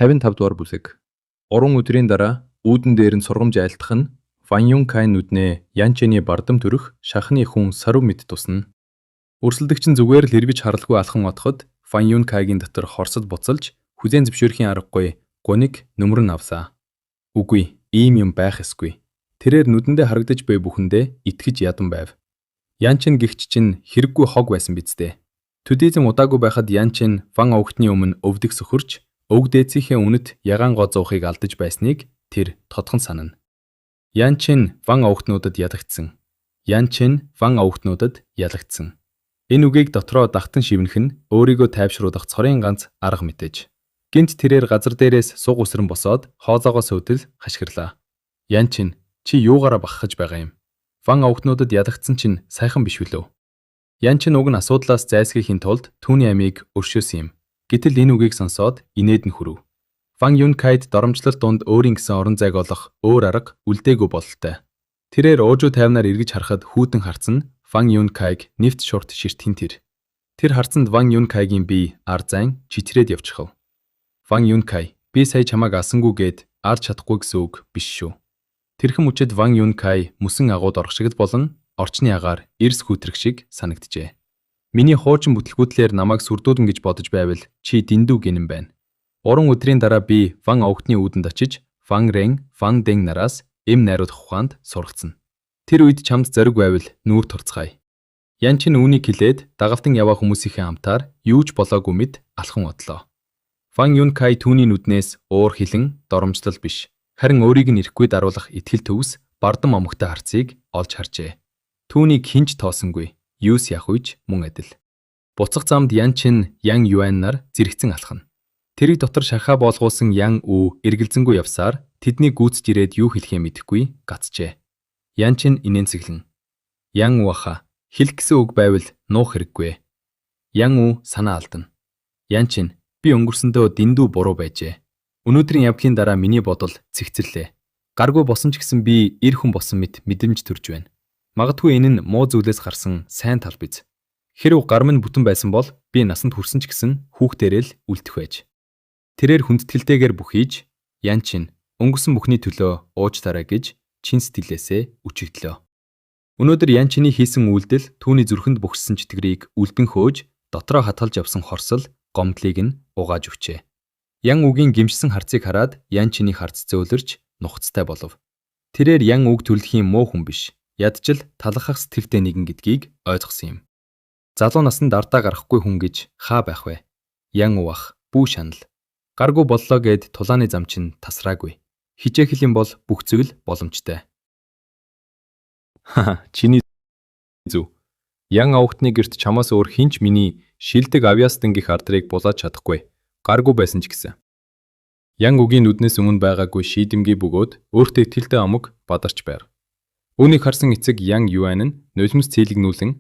55 дугаар бүлэг. 3 өдрийн дараа үүдэн дээр нь сургамж айлтгах нь Ван Юн Кайн нүднээ Ян Чэний бардам төрөх шахны хүн сарв мэд тусна. Өрсөлдөгч нь зүгээр л эргэж харалгүй алхан отоход Ван Юн Кайгийн дотор хорсод буцалж хүлээн зөвшөөрөхийн аргагүй гуниг нүмерэн авсаа. Үгүй, ийм юм байх ёсгүй. Тэрээр нүдэндээ харагдаж буй бүхэндээ итгэж ядан байв. Ян Чин гэгч чинь хэрэггүй хог байсан биз дээ. Төдийзэн удаагүй байхад Ян Чин Ван овгтны өмнө өвдөх сөхөрч өвөг дээдсийнхээ үнэт ягаан гоо зуухыг алдаж байсныг тэр тодхон санана. Ян Чин Ван овгтнуудад ялагдсан. Ян Чин Ван овгтнуудад ялагдсан. Энэ үгийг дотроо дахтан шивнэх нь өөрийгөө тайвшруулах цорын ганц арга мэтэж. Гинт тэрээр газар дээрээс суг үсрэн босоод хоолоогоо сүйтэл хашгирлаа. Ян Чин, чи юугаараа бахархаж байгаа юм? Ван овгтнуудад ялагдсан чинь сайхан биш билүү? Ян Чин уг нь асуудлаас зайлсхийхийн тулд түүний амийг өршөөсөн юм. Гэтэл энэ үгийг сонсоод инээд нь хүрв. Ван Юн Кайд доромжлол дунд өөрийн гэсэн орон зайг олох өөр арга үлдээгүй бололтой. Тэрээр уужуу тайвнаар эргэж харахад хүйтэн харц нь Ван Юн Кайг нэвт шурт ширтхэн тэр. Тэр харцанд Ван Юн Кайгийн бие ар зайн чичрээд явчихав. Ван Юн Кай, би сая чамайг алсангүй гээд ард чадахгүй гэсэн үг биш шүү. Тэрхэн мөчид Ван Юн Кай мөсөн агууд орох шиг л болон орчны агаар эрс хүүтрэх шиг санагджээ. Миний хуучин бүтлгүүтлээр намайг сүрдүүдэн гэж бодож байвал чи дэндүү гинэн байна. 3 өдрийн дараа би Ван овгтны үүдэнд очиж Ван Рен, Ван Дэн нараас эм найруулах ухаанд суралцна. Тэр үед чамд зориг байвал нүүр турцгаая. Ян чин үүнийг хэлээд дагалдан яваа хүмүүсийнхээ хамтаар юу ч болоогүй мэт алхан одлоо. Ван Юн Кай түүний нүднээс уур хилэн доромжлол биш. Харин өөрийг нь ирэхгүй даруулах итгэл төвс бардам омогтой харцыг олж харжээ. Түүнийг хэн ч тоосонгүй. Юус яах үеч мөн адил. Буцах замд Ян Чин Ян Юань нар зэрэгцэн алхана. Тэрийг дотор шархаа боолгуулсан Ян Ү эргэлзэнгүй явсаар тэдний гүйцэж ирээд юу хэлэхээ мэдэхгүй гацжээ. Ян Чин инээнсэглэн. Ян Ү аха, хэлэх гэсэн үг байвал нуух хэрэггүй. Ян Ү санаа алдана. Ян Чин, би өнгөрсөндөө дэндүү буруу байжээ. Өнөөдрийн явдлын дараа миний бодол цэгцэрлээ. Гаргүй босон ч гэсэн би эр хүн болсон мэт мэдрэмж төрж байна. Магадгүй энэ нь муу зүйлээс гарсан сайн тал биз. Хэрэв гар минь бүтэн байсан бол би насанд хүрсэн ч гэсэн хүүхдээрээ л үлдэх байж. Тэрээр хүндэтгэлтэйгээр бүхийж Ян Чин өнгөрсөн бүхний төлөө уучлаарай гэж чин сэтгэлээсээ өчигдлөө. Өнөөдөр Ян Чиний хийсэн үйлдэл түүний зүрхэнд бөхссөн чөтгөрийг үлдэн хөөж дотроо хатгалж явсан хорсол гомдлыг нь угааж өгчээ. Ян үгийн гэмшсэн харцыг хараад Ян Чиний харц зөөлрч нухацтай болов. Тэрээр Ян үг төрөлхийн муу хүн биш. Ядчил талархах сэтгэлтэй нэгэн гэдгийг ойлгосон юм. Залуу насанд ардаа гарахгүй хүн гэж хаа байх вэ? Ян уах, бүү шанал. Гаргүй боллоо гэд тулааны зам чинь тасраагүй. Хичээх юм бол бүх зүйл боломжтой. Ха, чиний зөв. Ян овгтны гэрт чамаас өөр хэн ч миний шилдэг авьяастан гих ардрыг булааж чадахгүй. Гаргүй байсан ч гэсэн. Ян үгийн нүднээс өмнө байгаагүй шийдэмгий бөгөөд өөртөө итгэлтэй омог бадарч байр. Үүнийг харсан эцэг Ян Юань нь нулимс цэйлэгнүүлэн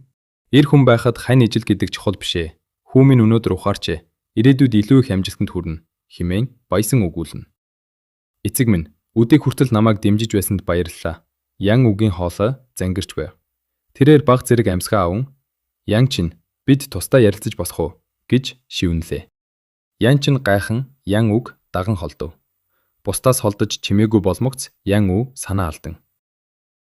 эр хүн байхад хань ижил гэдэг чухал биш ээ. Хүү минь өнөөдөр ухаарч ээ. Ирээдүйд илүү их амжилтанд хүрнэ хэмээн баясан өгүүлнэ. Эцэг минь, үдийг хүртэл намайг дэмжиж байсанд баярлалаа. Ян үгийн хоолой зангирч байв. Тэрээр баг зэрэг амьсгаа аван Ян чин бид тусдаа ярилцаж болох уу гэж шивнэлээ. Ян чин гайхан Ян үг даган холдов. Бусдаас холдож чимээгүй болмогц Ян ү санаа алдан.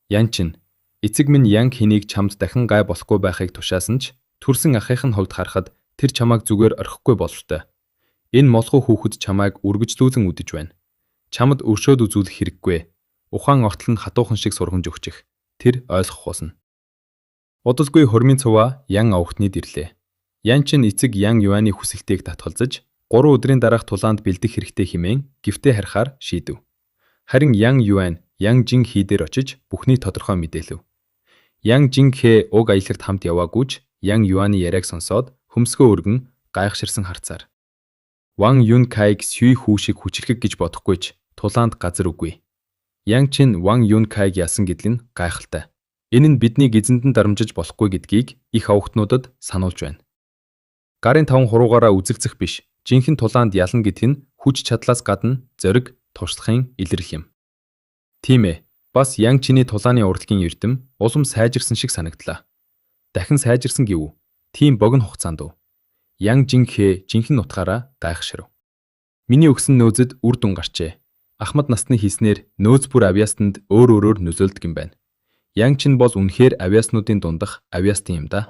Ян чин эцэг минь Ян хэнийг чамд дахин гай болохгүй байхыг тушаасан ч төрсөн ахынх нь хувьд харахад тэр чамайг зүгээр орхихгүй бололтой. Энэ молгоо хүүхэд чамайг үргэлжлүүлэн үдэж байна. Чамд өршөөд үзүүлэх хэрэггүй. Ухаан ортол нь хатуухан шиг сургамж өгчих. Тэр ойлгох болно. Удалгүй хормын цуваа Ян овгтнид ирлээ. Ян чин эцэг Ян Юаны хүсэлтийг татгалзаж 3 өдрийн дараах тулаанд бэлдэх хэрэгтэй хэмээн гифтээ харихаар шийдэв. Харин Ян Юань Ян Жин хий дээр очиж бүхнийг тодорхой мэдээлэв. Ян Жин хэ уг аялалд хамт яваагүй ч Ян Юаны яриаг сонсоод хөмсгөө өргөн гайхширсан харцаар. Ван Юн Кайг Сюй хүү шиг хүчирхэг гэж бодохгүй ч тулаанд газар үгүй. Ян Чин Ван Юн Кайг яасан гэдэл нь гайхалтай. Энэ нь биднийг эзэнд нь дарамжиж болохгүй гэдгийг их овгтнуудад сануулж байна. Гарын таван хуруугаараа үзэлцэх биш, жинхэнэ тулаанд ялна гэдг нь хүч чадлаас гадна зориг, туршлагын илрэл юм. Тийм ээ, бас Ян Чиний тулааны урлагийн эрдэм улам сайжирсан шиг санагдлаа. Дахин сайжирсан гэв үү? Тийм богино хугацаанд уу? Ян Жин Хэ жинхэнэ утгаараа гайхширв. Миний өгсөн нөөцөд үр дүн гарчээ. Ахмад насны хийснээр нөөц бүр авьяастанд өөр өөрөөр нөлөөлдөг юм байна. Ян Чин бол үнэхээр авьяаснуудын дундах авьяастан юм да.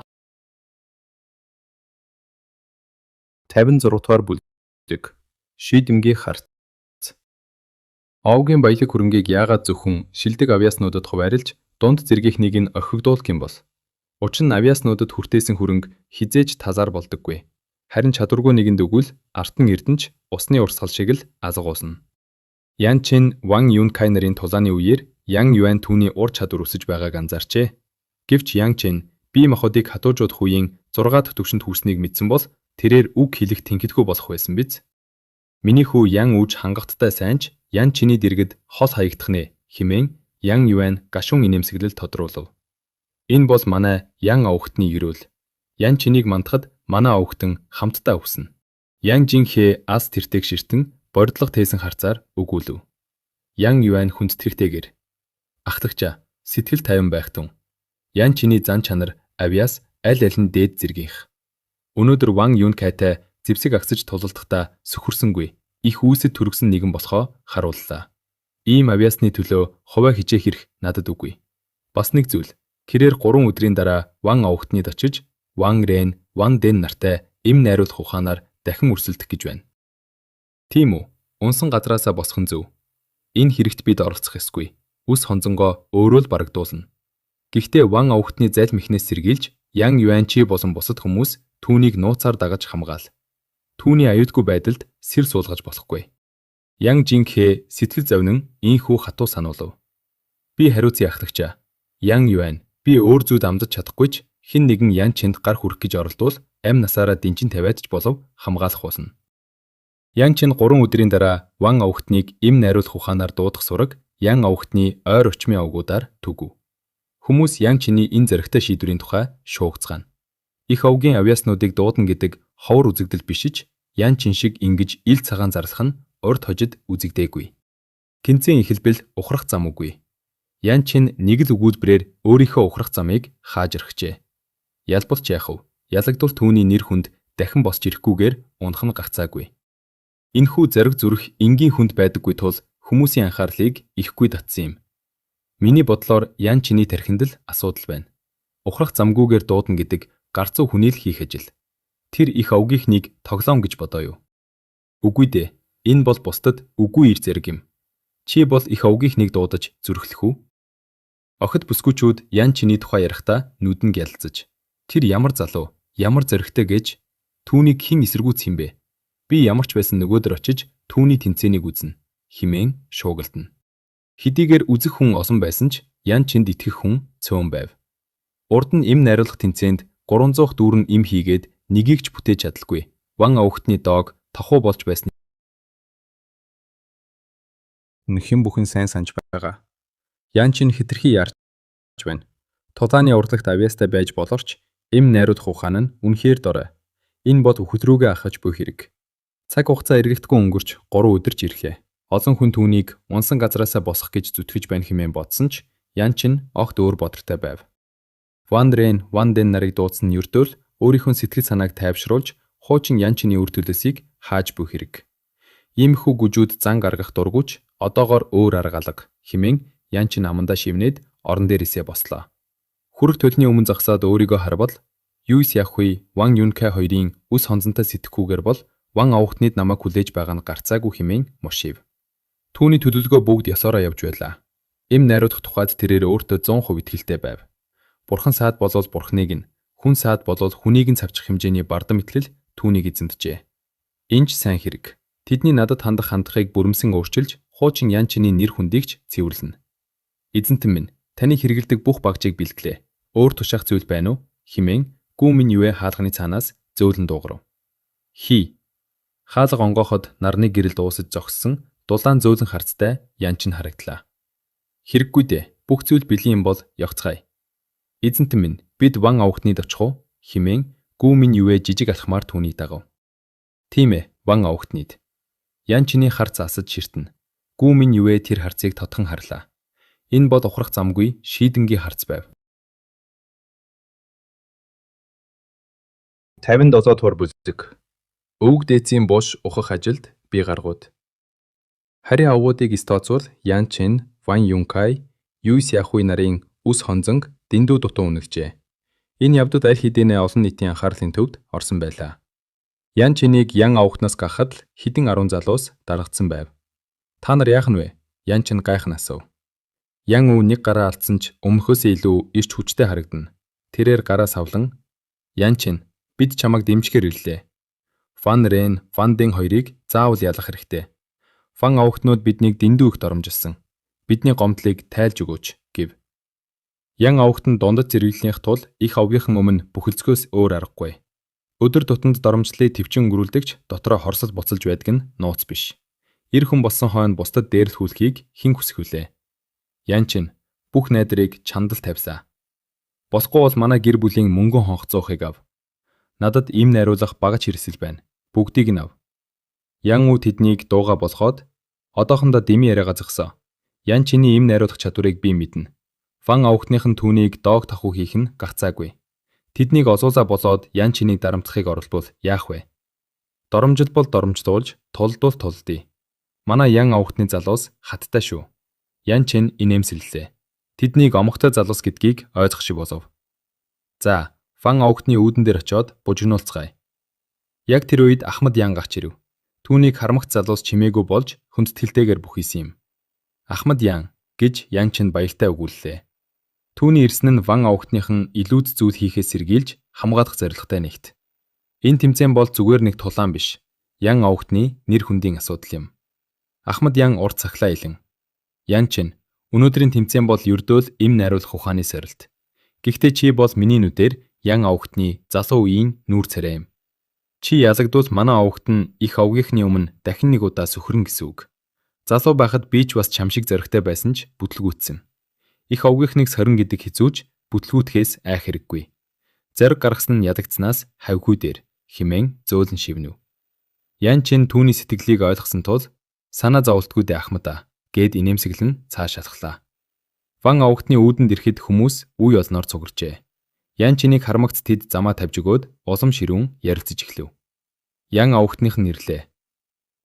56 дугаар бүлэг. Шийдэмгий харц. Овгийн баялаг хөрөнгийг яагаад зөвхөн шилдэг авьяаснуудад хуваарлж дунд зэргийнхнийг нь орхигдуулах юм бол? Учир нь авьяаснуудад хүртээсэн хөрөнгө хэзээ ч тазаар болдоггүй. Харин чадваргүй нэгэнд өгвөл артан эрдэнч усны урсгал шиг л алга уусна. Ян Чин, Ван Юнкай нарын тулааны үеэр Ян Юань түүний ур чадвар өсөж байгааг анзаарчээ. Гэвч Ян Чин бие махбодыг хатуужуудах үеийн 6 дахь түвшинд хүрснийг мэдсэн бол тэрээр үг хэлэх тэнхитгүй болох байсан биз? Миний хүү Ян Үж хангалттай сайн ч Ян Чиний дэргэд хол хаягдах нэ хэмээн Ян Юань гашуун инээмсэглэл тодруулав. Энэ бол манай Ян овогтны ерөөл. Ян Чинийг мандахад манай овогтон хамтдаа өвснө. Ян Жинхэ ас тэртэйг ширтэн боридлого тээсэн харцаар өгүүлв. Ян Юань хүндэтгэлтэйгээр ахлагчаа сэтгэл тайван байх тун. Ян Чиний зан чанар авьяас аль аль нь дээд зэргийнх. Өнөөдөр Ван Юнкайтай зэвсэг агсаж тулалдахдаа сөхөрсөнгүй их үүсэд түргэсэн нэгэн болохоо харууллаа. Ийм авьяасны төлөө хувиа хичээх эрх надад үгүй. Бас нэг зүйл тэрээр 3 өдрийн дараа Ван овогтныг очиж Ван Рен, Ван Дэн нартай эм найруулах ухаанаар дахин өрсөлдөх гэж байна. Тийм үү? Унсан газраасаа босох нь зөв. Энэ хэрэгт бид оролцох ёсгүй. Үс хонзонгоо өөрөө л барагдуулна. Гэхдээ Ван овогтны залмихнээс сэргийлж Ян Юанчи болон бусад хүмүүс түүнийг нууцаар дагаж хамгаал. Түүний аюулгүй байдалд сэр суулгаж болохгүй. Ян Жинхэ сэтгэл зовнин ийнхүү хатуу сануулав. Би хариуцъя ахлагчаа. Ян Юань би өөр зүуд амдаж чадахгүй ч хэн нэгэн Ян Чинд гар хүрэх гэж оролдвол амь насаараа дэнчин тавиад ч болов хамгаалах болно. Ян Чин 3 өдрийн дараа Ван овогтныг эм найруулах ухаанаар дуудах сураг Ян овогтны ойр орчмын овгуудаар түгв. Хүмүүс Ян Чиний энэ зоригтой шийдвэрийн тухай шуугцгаана. Их овгийн авьяаснуудыг дуудана гэдэг ховор үзэгдэл биш ч Ян Чин шиг ингэж ил цагаан зарлах нь урд хожид үзэгдээгүй. Тэнцэн эхэлбэл ухрах зам үгүй. Ян Чин нэг л өгүүлбэрээр өөрийнхөө ухрах замыг хааж орхижээ. Ялбалч яах вэ? Ялагдвал түүний нэр хүнд дахин босч ирэхгүйгээр унах нь гацаагүй. Энэхүү зориг зүрх энгийн хүнд байдаггүй тул хүмүүсийн анхаарлыг ихгүй татсан юм. Миний бодлоор Ян Чиний тархинд л асуудал байна. Ухрах замгүйгээр дуудана гэдэг гарцуу хүний л хийх ажил. Тэр их овгийнхнийг тоглоом гэж бодоо юу? Үгүй дээ. Энэ бол бусдад үгүй ир зэрэг юм. Чи бол их овгийнхнийг дуудаж зүрхлэх үү? Охид бүсгүүчүүд Ян Чиний тухай ярихдаа нүдэн гялалзаж тэр ямар залуу, ямар зоригтой гэж түүнийг хэн эсэргүүцэх юм бэ? Би ямар ч байсан нөгөөдөр очиж түүний тэнцээнийг үзнэ хэмээн шуугилдана. Хэдийгээр үзэх хүн олон байсан ч Ян Чинд итгэх хүн цөөн байв. Урд нь эм найруулах тэнцээнд 300 дүүрэн эм хийгээд нэгийг ч бүтээж чадалгүй. Ван овогтны доог тохуу болж байсныг Хэн бүхэн сайн санаж байгаа. Ян Чин хэтэрхий яарч байна. Тулааны урлагт авьяастай байж болорч эм найруулах ухаан нь үнэхээр дорой. Энэ бол үхэл рүүгээ ахаж буй хэрэг. Цаг хугацаа эргэлтгүй өнгөрч 3 өдөрч ирлээ. Олон хүн түүнийг унсан газраасаа босох гэж зүтгэж байна хэмээн бодсон ч Ян Чин огт өөр бодолтой байв. Ван Рен, Ван Ден нарыг дуудсан нь ердөө л өөрийнхөө сэтгэл санааг тайвшруулж хуучин Ян Чиний үр төлөөсийг хааж буй хэрэг. Иймэрхүү гүжүүд зан гаргах дургүй ч одоогоор өөр арга алга хэмээн Ян Чин амандаа шивнээд орон дээрээсээ бослоо. Хүрх төлний өмнө зогсоод өөрийгөө харбал Юйс Яхуй, Ван Юнкай хоёрын үс хонзонтой сэтгэхүүгээр бол Ван овогтныг намайг хүлээж байгаа нь гарцаагүй хэмээн мушив. Түүний төлөвлөгөө бүгд ёсоороо явж байлаа. Эм найруулах тухайд тэрээр өөртөө 100% итгэлтэй байв. Бурхан саад болвол бурхныг нь, хүн саад болвол хүнийг нь цавчих хэмжээний бардам итгэл түүнийг эзэмджээ. Энэ ч сайн хэрэг. Тэдний надад хандах хандлагыг бүрэмсэн өөрчилж, хуучин Ян Чиний нэр хүндийг ч цэвэрлэнэ. Эзэнтэн минь, таны хэрэгэлдэг бүх багжийг бэлтлээ. Өөр тушаах зүйл байна уу? Хэмээн гүү минь юэ хаалганы цаанаас зөөлөн дуугарав. Хий. Хаалга онгооход нарны гэрэл дуусаж зогссон дулаан зөөлөн харцтай Ян Чин харагдлаа. Хэрэггүй дээ. Бүх зүйл бэлэн юм бол явцгаая. Эзэнтэн минь, бид Ван овогтныг очих уу? Хэмээн гүү минь юэ жижиг алхмаар түүнийг дагав. Тийм ээ, Ван овогтныг. Ян Чиний харц асаж ширтэнэ. Гүү минь юэ тэр харцыг тодхон харлаа. Энэ бол ухрах замгүй шийдэнгийн харц байв. 57 дугаар бүлэг. Өвөг дээдсийн буш ухах ажилд Би гаргууд. Харийн овгуудыг эс тооцвол Ян Чен, Ван Юнкай, Юй Сяхуй нарын үс хонзонг дэндүү дутуу үнэлжээ. Энэ явдад аль хэдийнэ олон нийтийн анхаарлын төвд орсон байлаа. Ян Ченийг Ян овготноос гаргахад л хэдэн 10 залуус дарагдсан байв. Та нар яах нь вэ? Ян Чен гайхан асуув. Ян Ү нэг гараа алдсан ч өмнөхөөсөө илүү эрч хүчтэй харагдана. Тэрээр гараа савлан Ян Чен бид чамайг дэмжихээр ирлээ. Ван Рен, Ван Дэн хоёрыг заавал ялах хэрэгтэй. Ван овогтнууд биднийг дэндүү их доромжилсон. Бидний гомдлыг тайлж өгөөч гэв. Ян овогт нь дундад зэрэглэлийнх тул их овгийнхан өмнө бөхөлцгөөс өөр аргагүй. Өдөр тутамд доромжлыг төвчин өнгөрүүлдэгч дотроо хорсол буцалж байдаг нь нууц биш. Эр хүн болсон хойно бусдад дээрлэхүүлэхийг хэн хүсэх вүлээ? Ян чин бүх найдрыг чамд л тавьсаа. Болохгүй бол манай гэр бүлийн мөнгөн хонхцоохыг ав. Надад им найруулах багаж хэрэгсэл байна. Бүгдийг нь ав. Ян үү тэднийг дууга болгоод одоохондоо дэмий яриагаа зогсоо. Ян чиний им найруулах чадварыг би мэднэ. Ван овгтных нь түүнийг доог тахуу хийх нь гацаагүй. Тэднийг олуулаа болоод Ян чинийг дарамтлахыг оролбол яах вэ? Доромжил бол доромжлуулж, тулдвал тулдъя. Манай Ян овгтны залуус хаттай шүү. Ян чин инээмсэрлээ. Тэднийг омогтой залуус гэдгийг ойлгох шиг болов. За, Ван овгтны үүдэн дээр очиод бужигнуулцгаая. Яг тэр үед Ахмад Ян гарч ирэв. Түүнийг харамгт залуус чимээгүй болж хүндэтгэлтэйгээр бүхийсэн юм. Ахмад Ян гэж Ян чин баяртай өгүүллээ. Түүний ирсэн нь Ван овгтных нь илүүд зүйл хийхээс сэргийлж хамгаалах зорилготой нэгт. Энэ тэмцээн бол зүгээр нэг тулаан биш. Ян овгтны нэр хүндийн асуудал юм. Ахмад Ян урт сахлаа илэн. Ян чин өнөөдрийн тэмцээн бол ердөө л эм найруулах ухааны сорилт. Гэхдээ чи бол миний нүдээр Ян овгтны залуу үеийн нүүр царай юм. Чи ялагдвал манай овгт нь их овгийнхны өмнө дахин нэг удаа сөхөрнө гэсэн үг. Залуу байхад би ч бас чам шиг зоригтой байсан ч бүтлгүүтсэн. Их овгийнхныг сорин гэдэг хэзүүч бүтлгүүтэхээс айх хэрэггүй. Зориг гаргасан нь ядагдсанаас хавьгүй дээр хэмээн зөөлөн шивнэв. Ян чин түүний сэтгэлийг ойлгосон тул санаа зовлтгүй дээ Ахмад аа гэд инээмсэглэн цааш алхлаа. Ван овгтны үүдэнд ирэхэд хүмүүс үе олноор цугарчээ. Ян чинийг харамгц тэд замаа тавьж өгөөд улам ширүүн ярилцаж эхлэв. Ян овгтных нь ирлээ.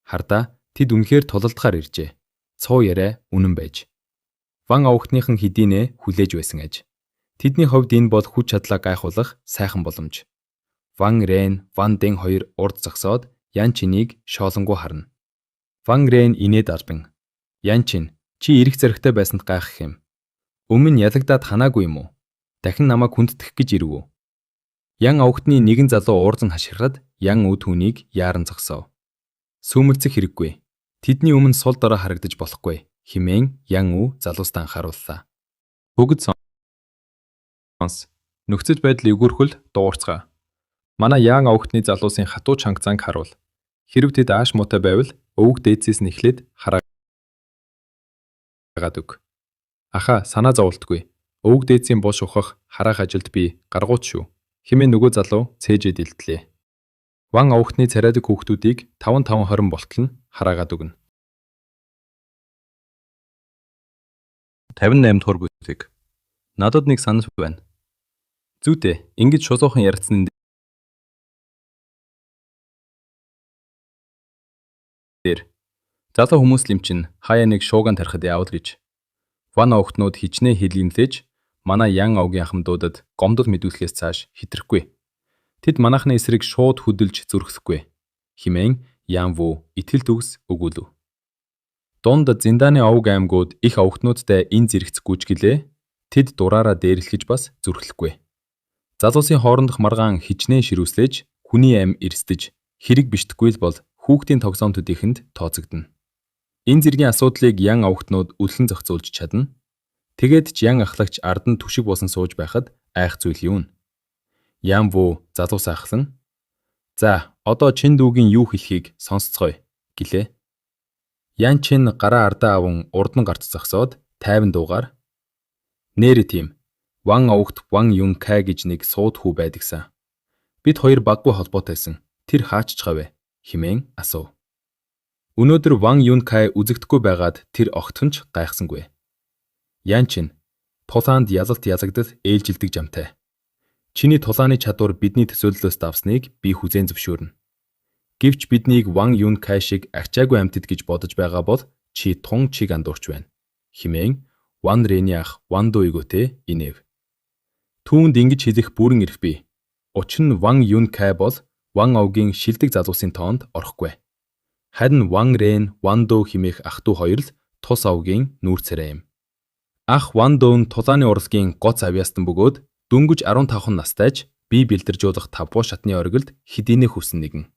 Хардаа тэд үнэхээр тулалдахаар иржээ. Цуу яриа үнэн байж. Ван овгтных нь хэдийнэ хүлээж байсан аж. Тэдний хувьд энэ бол хүч чадлаа гайхуулах сайхан боломж. Ван Рен, Ван Дэн хоёр урд зогсоод Ян Чинийг шоолонгуу харна. Ван Рен инээд албан. Ян Чин, чи эрэх зоригтой байсанд гайхах юм. Өмнө нь ялагдаад ханаагүй юм уу? Дахин намайг хүндэтгэх гэж ирэв үү? Ян овгтны нэгэн залуу уурзан хашгираад Ян ү түүнийг яаран зогсов. Сүүмэлзэх хэрэггүй. Тэдний өмнө сул дорой харагдаж болохгүй хэмээн Ян ү залуустаа анхаарууллаа. Бүгд сонс. Нөхцөл байдал эвгүйрхэл дуугарцгаа. Манай Ян овгтны залуусын хатуу чанга занг харуул. Хэрв тэд ааш муутай байвал өвөг дээдсээс нь эхлээд хараагаад өг. Ахаа санаа зовлтгүй. Өвөг дээдсийн булш ухах хараах ажилд би гаргууч шүү. Хэмээн нөгөө залуу цээжээд илтлээ. Ван овгтны царайлаг хүүхдүүдийг 5 5 20 болтол нь хараагаад өгнө. 58 дугаар бүлэг. Надад нэг санал байна. Зүйтэй, ингэж шулуухан ярилцсан дээр залуу хүмүүс л юм чинь хаяа нэг шууган тарихад яавал гэж. Ван овгтнууд хичнээн хэлгэнлээж манай Ян овгийн ахмадуудад гомдол мэдүүлэхээс цааш хэтрэхгүй. Тэд манайхны эсрэг шууд хөдөлж зүрхлэхгүй хэмээн Ян Ву итгэл төгс өгүүлв. Дунд Зиндааны овг аймагуд их овгтнуудтай энэ зэрэгцэхгүй ч гэлээ тэд дураараа дээрлэхэж бас зүрхлэхгүй. Залуусын хоорондох маргаан хичнээн ширүүслэж хүний амь эрсдэж хэрэг бичдэхгүй л бол хүүхдийн тогсоом төдийхэнд тооцогдоно. Энэ зэргийн асуудлыг Ян овгтнууд үлэн зохицуулж чадна. Тэгээд ч Ян ахлагч ард нь түшиг болсон сууж байхад айх зүйл юу нэ? Ян Ву залуус ахлан "За, одоо чин дүүгийн юу хэлхийг сонсцгоё" гэлээ. Ян Чин гараа ардаа аван урд нь гарч зогсоод тайван дуугаар "Нээрээ тийм. Ван овгт Ван Юн Кай гэж нэг сууд хүү байдагсан. Бид хоёр баггүй холбоотойсон. Тэр хааччихав вэ?" хэмээн асуув. Өнөөдөр Ван Юн Кай үзэгдэхгүй байгаад тэр огтхон ч гайхсангүй. Ян Чин тулаанд ялалт ялагдал ээлжилдэг жамтай. Чиний тулааны чадвар бидний төсөөллөөс давсныг би хүзээн зөвшөөрнө. Гэвч биднийг Ван Юн Кай шиг ачаагүй амьтад гэж бодож байгаа бол чи тун чиг андуурч байна, хэмээн Ван Рэний ах Ван Ду эгөөтэй инээв. Түүнд ингэж хэлэх бүрэн эрх бий. Учир нь Ван Юн Кай бол Ван Овгийн шилдэг залуусын тоонд орохгүй. Харин Ван Рэн, Ван Ду хэмээх ах дүү хоёр л тус овгийн нүүр царай юм. Ах Ван Ду нь тулааны урлагийн гоц авьяастан бөгөөд дөнгөж 15 настайч бие бэлдэржуулах тавбуу шатны оргилд хэдийнэ хүсэн нэгэн.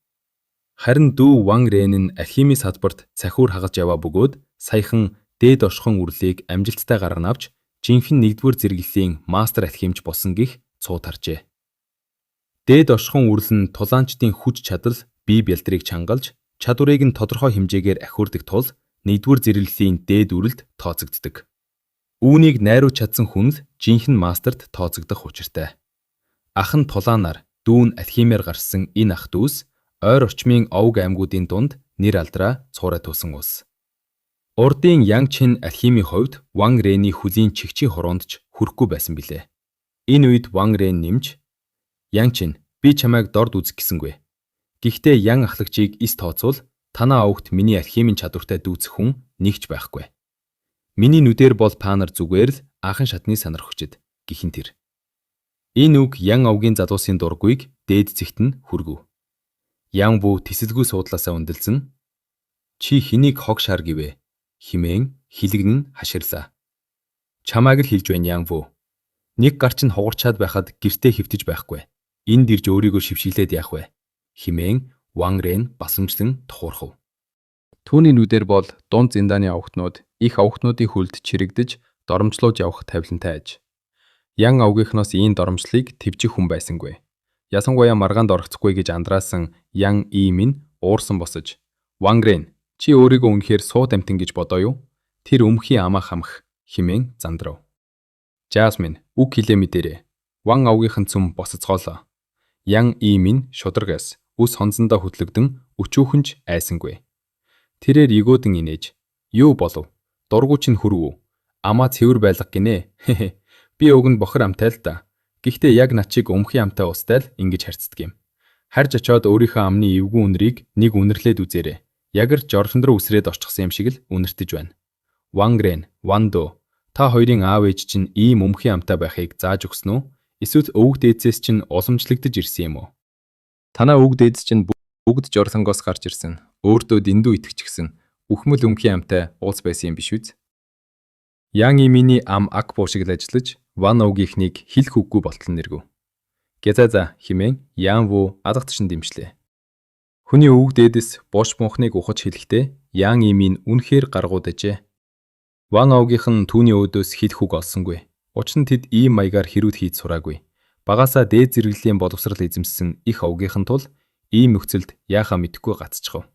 Харин дүү Ван Рэн нь алхимийн салбарт цахиур хагалж яваа бөгөөд саяхан дээд оршихуйн үрлийг амжилттай гарган авч жинхэнэ нэгдүгээр зэрэглэлийн мастер алхимч болсон гэх цуу таржээ. Дээд оршихуйн үрэл нь тулаанчдын хүч чадал, бие бялдрыг чангалж, чадварыг нь тодорхой хэмжээгээр ахиурдаг тул нэгдүгээр зэрэглэлийн дээд үрэлд тооцогддог. Үүнийг найруулж чадсан хүн л жинхэнэ мастерт тооцогдох учиртай. Ах нь тулаанаар, дүү нь алхимиар гарсан энэ ах дүүс ойр орчмын овг аймагуудын дунд нэр алдраа цуурай туусан улс. Урдын Янг Чин алхимийн хувьд Ван Рэний хөлийн чигчийн хороонд ч хүрэхгүй байсан билээ. Энэ үед Ван Рэн нэмж "Ян Чин, би чамайг дорд үзэх гэсэнгүй. Гэхдээ Ян ахлагчийг эс тооцвол танаа овгт миний алхимийн чадвартай дүүцэх хүн нэг ч байхгүй. Миний нүдээр бол та нар зүгээр л анхан шатны сонирхогчид" гэх нь тэр. Энэ үг Ян овгийн залуусын дургүйг дээд зэгт нь хүргэв. Ян Вү тэсэлгүй суудлаасаа өндөрлсөн "Чи хэнийг хог шар гэвэ?" хэмээн хилэгнэн хаширлаа. "Чамайг л хэлж байна, Ян Вү. Нэг гар чинь хугарчаад байхад гэртээ хэвтэж байхгүй. Энд ирж өөрийгөө шившиглээд яах вэ?" хэмээн Ван Рен басамжлан тухуурхав. Түүний нүдээр бол дунд зиндааны овготнууд их овготнуудын хөлд чирэгдэж доромжлуулж явах тавилантай аж. Ян овгийнхноос ийм доромжлолыг тэвжих хүн байсангүй. Ялангуяа маргаанд оролцохгүй гэж андраасан Ян Иймин уурсан босож "Ван Рен, чи өөрийгөө үнэхээр суут амьтан гэж бодоо юу? Тэр өмхий амаа хамх" хэмээн зандрав. "Жасмин, үг хэлээ мэдээрэй." Ван овгийнхан цөм босоцгоолоо. Ян Иймин шударгаас үс хонзондоо хөдлөгдөн өчүүхэн ч айсангүй. Тэрээр эгөөдөн инээж "Юу болов? Дургүй чинь хүрв үү? Амаа цэвэр байлга гинэ. Хе. Би уг нь бохир амтай л да. Гэхдээ яг над чиг өмхий амтай устай л ингэж харьцдаг юм. Харж очоод өөрийнхөө амны эвгүй үнэрийг нэг үнэрлээд үзээрэй. Яг л жорлон руу үсрээд орчихсон юм шиг л үнэртэж байна. Ван Грен, Ван Дөө, та хоёрын аав ээж чинь ийм өмхий амтай байхыг зааж өгсөн үү? Эсвэл өвөг дээдсээс чинь уламжлагдаж ирсэн юм уу? Танаа өвөг дээдс чинь бүгд жорлонгоос гарч ирсэн. Өөртөө дэндүү итгэчихсэн. Үхмэл өмхий амтай уулз байсан юм биш үз? Ян Иминий ам ак буу шиг л ажиллаж Ван Овгийнхнийг хэлэх үггүй болтол нэргэв. "Гэзаа за" хэмээн Ян Ву алга ташин дэмжлээ. Хүний өвөг дээдэс буш бунхныг ухаж хэлэхдээ Ян Имин үнэхээр гаргууд ажээ. Ван Овгийнх нь түүний өөдөөс хэлэх үг олсонгүй. Учир нь тэд ийм маягаар хэрүүд хийж сураагүй. Багасаа дээд зэрэглэлийн боловсрал эзэмссэн их овгийнхан тул ийм нөхцөлд яахаа мэдэхгүй гацчихав.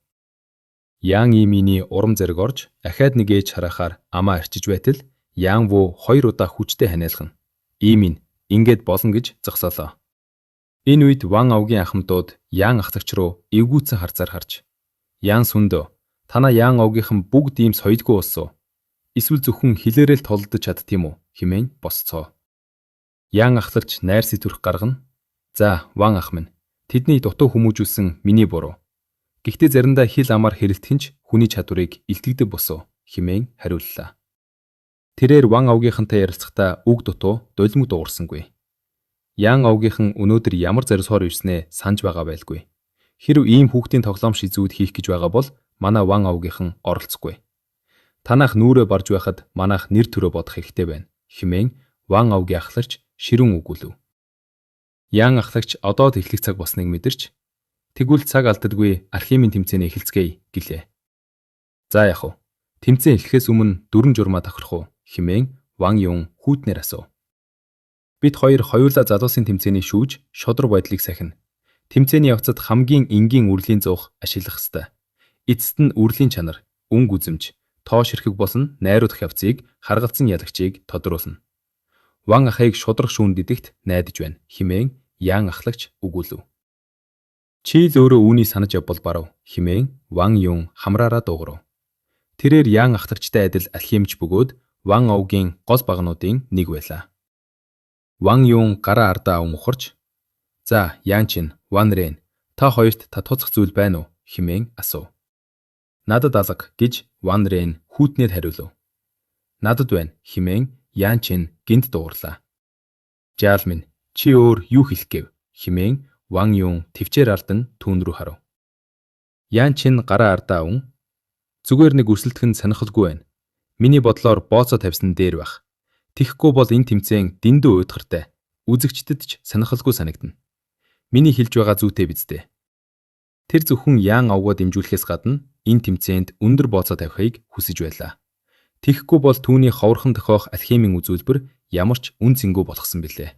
Ян Иминий урам зориг орж ахиад нэг ээж харахаар амаа арчиж байтал Ян Ву хоёр удаа хүчтэй ханиалгана. Имин ингээд болно гэж зогсоолоо. Энэ үед Ван овгийн ахмадууд Ян ахлагч руу эвгүйцэн харцаар харж "Ян Сүндөө, танаа Ян овгийнхан бүгд ийм соёлгүй улс уу? Эсвэл зөвхөн хилээрээ л толдож чадд юм уу?" хэмээн босцоо. Ян ахлагч найр сэтвэрх гаргана. "За, Ван ах минь, тэдний дутуу хүмүүжүүлсэн миний буруу. Гэхдээ заримдаа хил амаар хэрэлдэх нь ч хүний чадварыг илтгэдэг босоо" хэмээн хариуллаа. Тэрээр Ван овгийнхантай ярилцахдаа үг дутуу дулимг дуугарсангүй. Ян овгийнхан өнөөдөр ямар зорилгоор ирснээ санаж байгаа байлгүй. Хэрв ийм хүүхдийн тоглоом шизүүд хийх гэж байгаа бол манай Ван овгийнхан оролцохгүй. Танах нүрээ барж байхад манайх нэр төрөө бодох хэрэгтэй байна хэмээн Ван овгийн ахлагч ширүүн өгүүлв. Ян ахлагч одоо л эхлэх цаг болсныг мэдэрч "Тэгвэл цаг алддаггүй алхимийн тэмцээнээ эхэлцгээе" гэлээ. "За яах вэ? Тэмцээн эхлэхээс өмнө дөрвөн журмаа тохирох уу?" хэмээн Ван Юн хүүтнээр асуув. "Бид хоёр хоёулаа залуусын тэмцээний шүүж шударга байдлыг сахина. Тэмцээний явцад хамгийн энгийн үрлийн зуух ашиглах ёстой. Эцэст нь үрлийн чанар, өнгө үзэмж, тоо ширхэг болон найруулах явцыг харгалзан ялагчийг тодруулна. Ван ахыг шударга шүүн дидэхт найдаж байна" хэмээн Ян ахлагч өгүүлв. "Чи л өөрөө үүнийг санаж явбал барав" хэмээн Ван Юн хамраараа дуугарав. Тэрээр Ян ахлагчтай адил алхимч бөгөөд Ван овгийн гол багнуудын нэг байлаа. Ван Юн гараа ардаа аван ухарч "За, Ян Чин, Ван Рен, та хоёрт татуцах зүйл байна уу?" хэмээн асуув. Надад алга гэж Ван Рен хүйтнээр хариулв. Надад байна хэмээн Ян Чен гэнэт дуугарлаа. Жаал минь, чи өөр юу хэлэх гэв хэмээн Ван Юн тэвчээр алдан түүн рүү харав. Ян Чин гараа ардаа аван зүгээр нэг өрсөлдөх нь сонирхолгүй байна. Миний бодлоор бооцоо тавьсан дээр байх. Тэгэхгүй бол энэ тэмцээн дэндүү уйдгартай. Үзэгчдэд ч сонирхолгүй санагдана. Миний хэлж байгаа зүйтэй биз дээ. Тэр зөвхөн Ян Авгаа дэмжүүлэхээс гадна энэ тэмцээнд өндөр бооцоо тавихыг хүсэж байлаа. Тэгэхгүй бол түүний ховорхон тохиох алхимийн үзүүлбэр ямар ч үнэ цэнгүй болгосон билээ.